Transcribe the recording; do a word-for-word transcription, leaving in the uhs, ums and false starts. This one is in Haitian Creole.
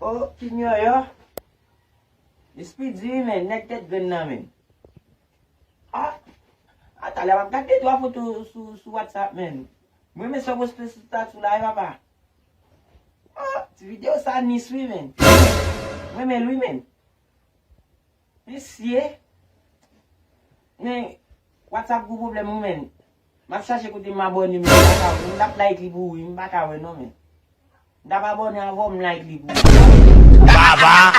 Oh, King Yoyo. Espri di wi, men. Nèg tèt grenn nan, men. Ah, ah, talè m ap gade de twa foto sou, sou WhatsApp, men. Mwen, men sa w poste sou statut la, wi, papa. Ah, ti videyo sa nis, wi, men. Mwen, men l, wi, men. Mesye. Men, WhatsApp gwo pwoblèm, wi, men. M ap chache kote m abòne, men m pa ka wè. M t ap like li pou ou, wi, m pa ka wè, non, men. M t ap abòne avè w, m like li pou ou. Baba!